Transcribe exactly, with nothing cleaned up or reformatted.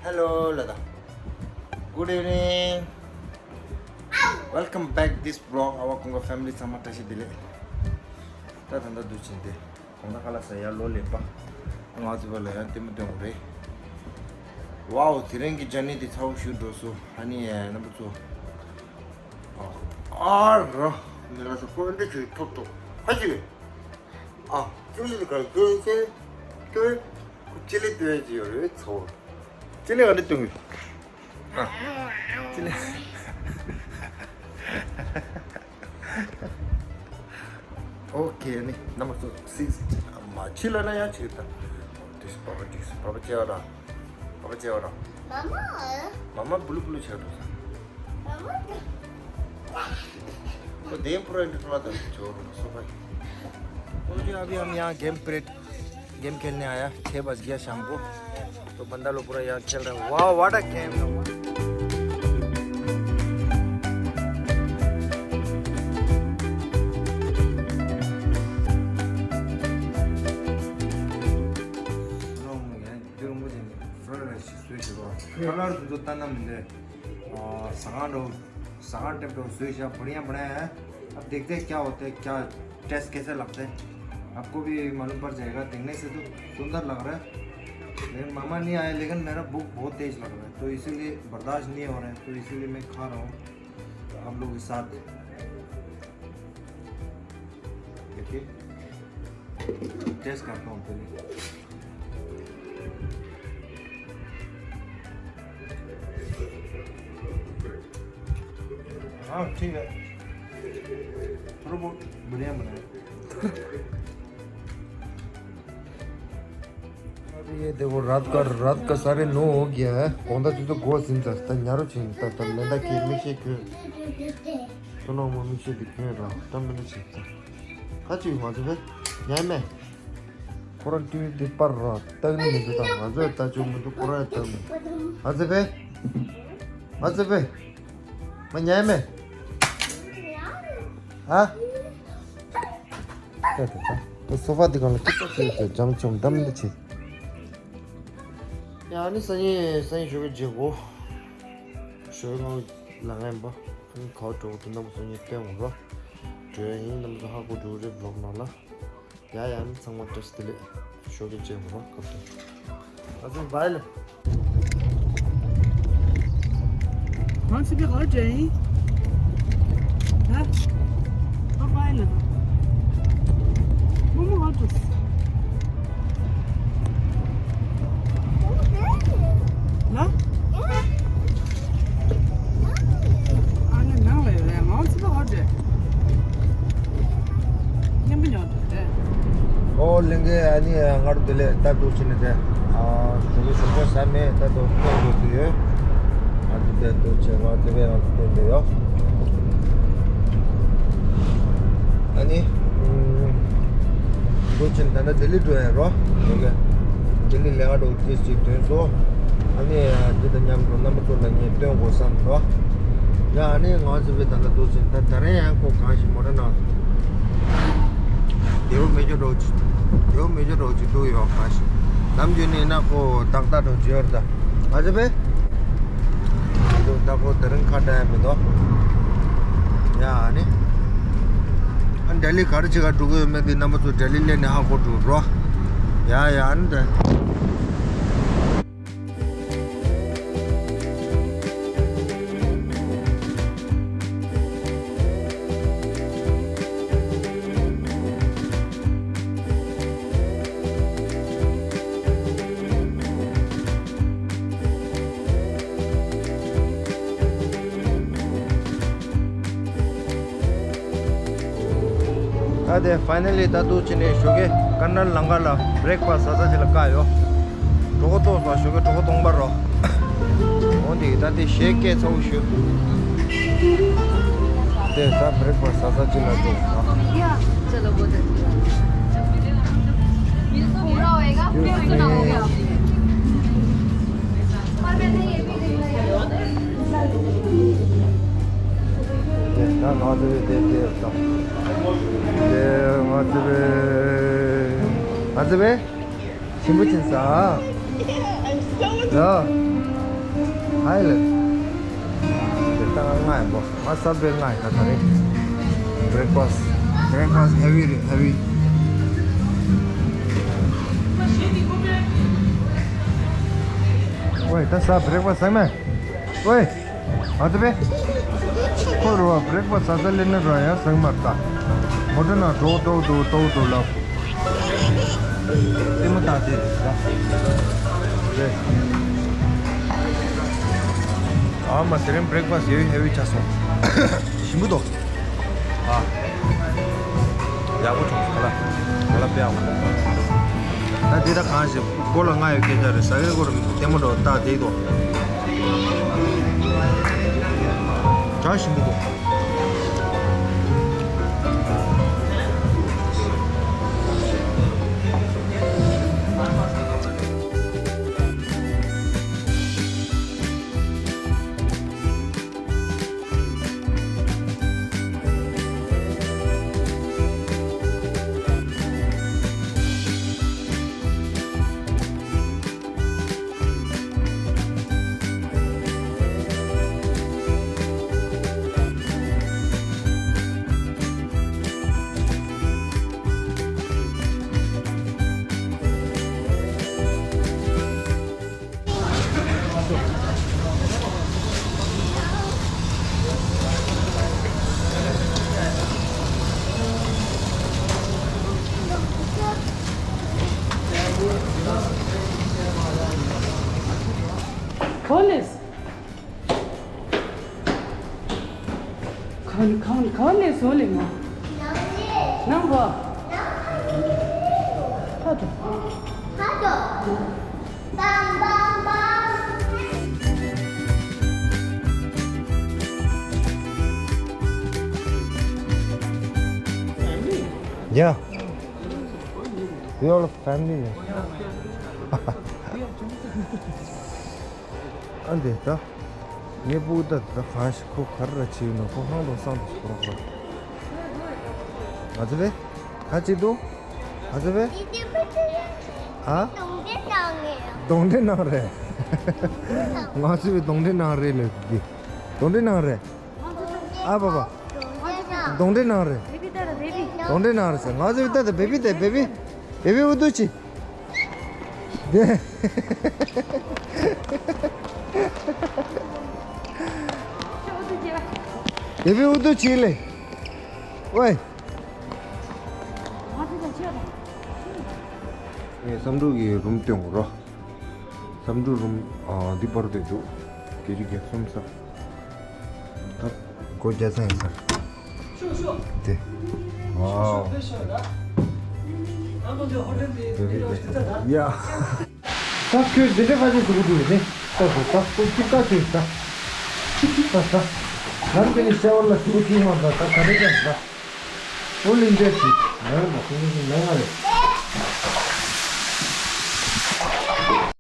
Hello, Lada. Good evening. Welcome back this vlog. ཨ་ཝ་ཀུན་དགའ་ཕེ་མི་ལི་ཚང་མ་བཀྲ་ཤིས་བདེ་ལེགས། ད་ད་ལྟ་འདུག་ཕྱིན་ཏེ། གང་ལྟར་ཁ་ལག་ཟ་ཡ་ལོ་ལེགས་པ། ང་ཚོ་བ་ལ་ཡང་ལྟད་མོ་སྟོན་དགོས་རེད། ཝའོ། དེ་རིང་གི་ཇར་ནི་དེ་ཚ་བོ་ཞིག་འགྲོ་སོང་། ཨ་ནི་རྣམ་པ་ཚོ། ཨ་ར། མི་ལ་སོ་ཀོ་འདི་ཚོའི་ཐོབ་ཐོབ་ཧ་ཅི། ཨ། ཅི་ལི་ག་ཅི་ཅི་ཅི། ཅི་ལི་སྟོན་གྱི་ཡོད་རེད་ཚོ། ཅི་ལི་ག་འདི་སྟོན་གྱི། ཨ། ཅི་ལི། ཨོ་ཁེ། ནི་རྣམ་པ་ཚོ་སིག་མ་ཕྱི་ལ་ན་ཡང་ཕྱིར་ད། ཏིས་པ་པ་ཏིས་པ་པ་ཅེ་བ་ར། པ་པ་ཅེ་བ་ར། མ་མ། མ་མ་བུ་ལུ་བུ་ལུ་ཆེ་འགྲོ་ས། མ་མ། तो देम पूरा इंटरव्यू आता है जो सो भाई। तो जी अभी हम यहाँ गेम परेड गेम खेलने आया। छः बज गया शाम को। तो बंदा लोग पूरा यहाँ खेल रहा है। वाह, what a game। ཁ་ལར་དུ་ད་ནམ་འདི། ཟ་ཁང་འགྲོ། ཟ་ཁང་ཏེབ་འགྲོ་བཟོས་བཞག बढ़िया बनाया है। अब देखते हैं क्या होता है, क्या टेस्ट कैसे लगता है। आपको भी मालूम पड़ जाएगा। देखने से तो सुंदर लग रहा है, लेकिन मामा नहीं आए, लेकिन मेरा भूख बहुत तेज लग रहा है, तो इसीलिए बर्दाश्त नहीं हो रहा है, तो इसीलिए मैं खा रहा हूँ। तो आप लोग के साथ देखिए, टेस्ट करता हूँ पहले। हाँ, ठीक है। थोड़ा बहुत बढ़िया बनाया। अभी ये देखो, रात का, रात का साढ़े नौ हो गया है। कौन सा चीज़ तो गोश्त नहीं था, न्यारो छीन था, तब मैं था कि मिक्स एक तो ना, वो मिक्स दिखे रहा, तब मैंने छीन था। ཁ་ཅིག་ང་ཚོ་བས་ཉལ་མེད། ཁོ་རང་ཊི་ཝི་འདི་པར་ར་ལྟ་གི་མི་འདུག་ད་ང་ཚོས་ལྟ་ཆོག་མི་འདུག་ཁོ་རང་ལྟ་གི་མི་འདུག་ང་ཚོ་བས། ང་ཚོ་བས། མ་ཉལ་མེད། ཨ། ད་ད་ད་སོ་ཕ་འདི་གང་ལ་ཀི་ཙག་ཙིག་ཏུ་འཇམ་ཆུང་འདམ་འདི་བྱེད། ཡ་ནི་སང་ཉིན་སང་ཉིན་ཞོགས་ཀས་བརྗེད་གོ་ཞོགས་ཀས་ང་ལ་ངན་པ་ཁོང་ག་བ་འགྲོ་གི་འདུག་རྣམ་པ་ཚོ་ངས་སྟོན་འོང་རོགས། འགྲོ་ཡ་ཡིན། རྣམ་པ་ཚོ་ཧ་གོ་འགྲོ་གི་རེད་བློག་ནང་ལ། ཡ་ཡ་ནི་ཚང་མ་བཀྲ་ཤིས་བདེ་ལེགས། ཞོགས་ཀས་མཇལ་ཡོང་རོགས་སྐབས་དེ། ཨ་ཙི་བའི་ལ། ང་ཚོ་བའི་ག་འདྲ་ཡིན། ཧ། ཨ་བའི་ལ། མོ་མོ་ཧ་ཏུ། ལ། ཨ་ནི་ནང་ལ་ཡོད་རེད། ང་ཚོ་བའི་ག་འདྲ། མཉམ་པོ་ཉོ་འདུག་རེད། ཨོ་ལྷན་རྒྱས་ཨ་ནི་སྔ་དྲོ་བདེ་ལེགས། ད་འདུག་ཕྱིན་ནས་དེ། ཨ་ཞོགས་ཀས་ཞོགས་པ་ཟ་མེད། ད་དུང་སྟོན་དགོས་ཀྱི་ཡོད། ཨ་ནི་དེ་འདུག་བྱས་ང་ཚེ་བས་ང་ཚོ་སྟོན་དགོས་ཡོད། ཨ་ནི་འདུག་ཕྱིན་ད་ནི་ལྡི་ལི་འགྲོ་ཡ་རོ། ཞོགས་ཀས་ལྡི་ལི་ལས་ཀ་འགྲོ་དུས་ཅིག་ཐོན་སོང་། ཨ་ནི་འདི་དང་མཉམ་དུ་རྣམ་པ་ཚོ་ལ་ངས་སྟོན་དགོས་བསམ་སོང་། ཡ་ཨ་ནི་ང་ཚེ་བས་ད་ལྟ་འདུག་ཕྱིན་ད་ད་རེས་ཡང་ཁོ་གང་ཞིག་མོ་ཊ་ནང་། དེའུ་མེ་སྒྱོགས་འདྲ་བོ་ཅིག་དེའུ་མེ་སྒྱོགས་འདྲ་བོ་ཅིག་འདུག་ཡོད་ཁ་ཤས། ནམ་རྒྱུན་ནི་ན་ཁོ་ཏག་ཏག་འདྲ་བོ་ཅིག་ཡོད་རེད་ད། ཨ་ཙི་བས། ད་ཁོ་དེ་རིང་ཁ་བྲལ་ཡ་མི་འདུག་ཡ་ཨ་ནི། ཨ་ལྡི་ལི་ག་རེ་བྱེད་ག་འགྲོ་གི་ཡོད་མེད་དེ་རྣམ་པ་ཚོ་ལྡི་ལི་སླེབས་ནས་ཧ་གོ་འགྲོ་རོགས། ཡ་ཡ་ཨ་ནི་ད། ད་དེ་ཕའི་ནལ་ལི་ད་འདུག་ཕྱིན་ནས་ཞོགས་ཀས་ཀ་ནལ་ལམ་ཁ་ལ་བྷི་རེག་ཕ་སི་ཟ་ས་ཅིག་ལ་བཀག་ཡོད། གྲོད་ཁོག་ལྟོགས་སོང་། ཞོགས་ཀས་གྲོད་ཁོག་སྟོང་པ་རོ། འོན་ཏེ་ད་དེ་གཞས་སྐད་ཚ་བོ་ཞུ། དེ་ད་བྷི་རེག་ཕ་སི་ཟ་ས་ཅིག་ལ་འགྲོ། चलो बहुत अच्छा। पूरा होएगा, फिर सुनाओगे आप। पर मैंने ये भी देखा है। དེ་ང་ཚོ་བས་དེ་དེ་ད། དེ་ང་ཚོ་བས། ང་ཚོ་བས། ཆེན་པོ་ཕྱིན་ས། ཡ། ཧའི་ལེ། དེ་ལྟ་ང་ཡིན་པོ། ང་སབ་ཝེ་ང་ཡིན་ད་ད་རེད། བྷི་རེག་ཕ་སི། བྷི་རེག་ཕ་སི་ཧེ་ཝི་རེད། ཧེ་ཝི། ཝེ་ད་ས་བྷི་རེག་ཕ་སི་ཟ་མེད། ཝེ། ཨ་ཏི་པེ། ཁོ་རོ་བ་བྷི་རེག་ཕ་སི་ཟ་ས་ལེ་ན་རོ་ཡ་ཟང་མར་ད། མོ་ཏྲ་ན་འགྲོ་འགྲོ་འགྲོ་འགྲོ་འགྲོ་ལབ། ལྟད་མོ་ལྟ་དེ་རེད་ར། རེད། ཨ་མ་དེ་རིང་བྷི་རེག་ཕ་སི་ཧེ་ཝི་ཧེ་ཝི་ཆགས་སོང་། ཞིམ་པོ་འདུག་ཨ། ཡག་པོ་བྱུང་སོང་། ག་ལ་ག་ལ་དཔེ་ཡག་པོ། ད་འདི་ད་གང་ཞིག་སྒོ་ལ་ང་ཡོད་སྐད་ཆ་རེད། ཟ་ཁའི་སྒོ་ལ་ལྟད་མོ་འདྲ་བོ་ལྟ་དེ་འདུག་ཇ་ཞིམ་པོ་འདུག་གང་ནས་གང་གང་གང་ནས་བཟོ་ལེ་མ། ནང་གོ། ཧ་ཏོ། ཧ་ཏོ། Yeah. We all family, man. ཨ་འདི་ད། ངའི་སྤུ་གུ་ད་ད་གང་ཞིག་ཁོ་ག་རེ་ར་བྱེད་ཡོད་ན་ཁོ་ཧང་དང་སང་དང་ཞིག་ཁོ་རང་ཁོ་རང་། ང་ཚོ་བས། ག་ཅིག་འདུག་ང་ཚོ་བས། ཨ། གདོང་འདྲེ་ནང་རེད། ང་ཚོ་བས་གདོང་འདྲེ་ནང་རེད་ལབ་ཀྱི། གདོང་འདྲེ་ནང་རེད། ཨ་བ་བ། གདོང་འདྲེ་ནང་རེད། གདོང་འདྲེ་ནང་རེད་ཟེར། ང་ཚོ་བས་ད་ད་བེ་བི། གདོང་འདྲེ་ནང་རེད་ཟེར། བེ་བི་ད་ད་བེ་བི་བེ་བི་ཨུ་ཏུ་ཅི། བེ་བི་ཨུ་ཏུ་ཅི་ལེ། ཝེ། ངས་བསམ་འགྲུབ་ཀྱི་རུམ་སྟོན་དགོས་རོ། བསམ་འགྲུབ་རུམ། ཨ། འདི་པར་དེ་འདུག་བརྒྱད་ཅུ་གྱ་གསུམ་ས། ད་སྒོ་རྒྱག་ཚར་ཡིན་ས། དེ། ཝའོ། ཡ། ད་ཁྱོད་འདི་འདྲ་ཁ་ཤས་ཟུག་འདུག་ནི། ད་ཟུག་ད་ཁོ་ཅིག་ད་ཁྱོད་ད། ད་ད། ང་དེ་ནི་ཤ་བར་ལ་ཟུག་ཅིག་མ་ད་ད་ག་རེ་ཀྱང་ད། ཨོ་ལིང་འདྲ་ཞིག་ང་ལ་མ་ཁོང་གི་མེད་མ་རེད།